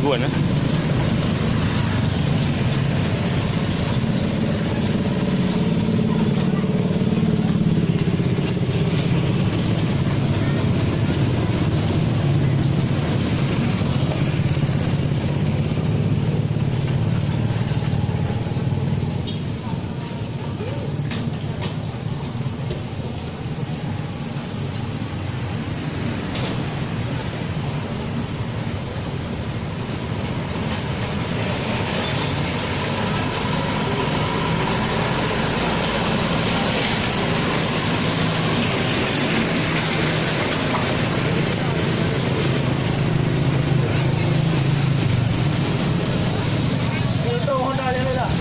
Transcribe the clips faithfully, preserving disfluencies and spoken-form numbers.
Bukan, eh? Untung Honda dia ni lah.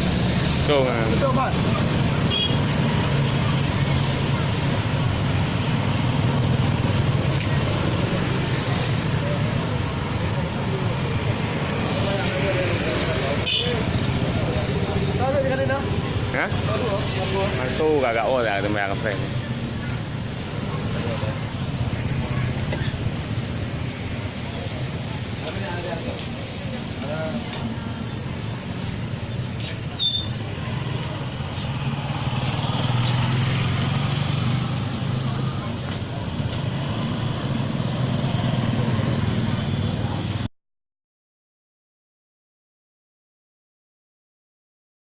Untung, ah. Untung, Mat. Tahu tak sekali dah? Ha? Tahu, tahu. Tahu, agak-agak oh dah, teman friend.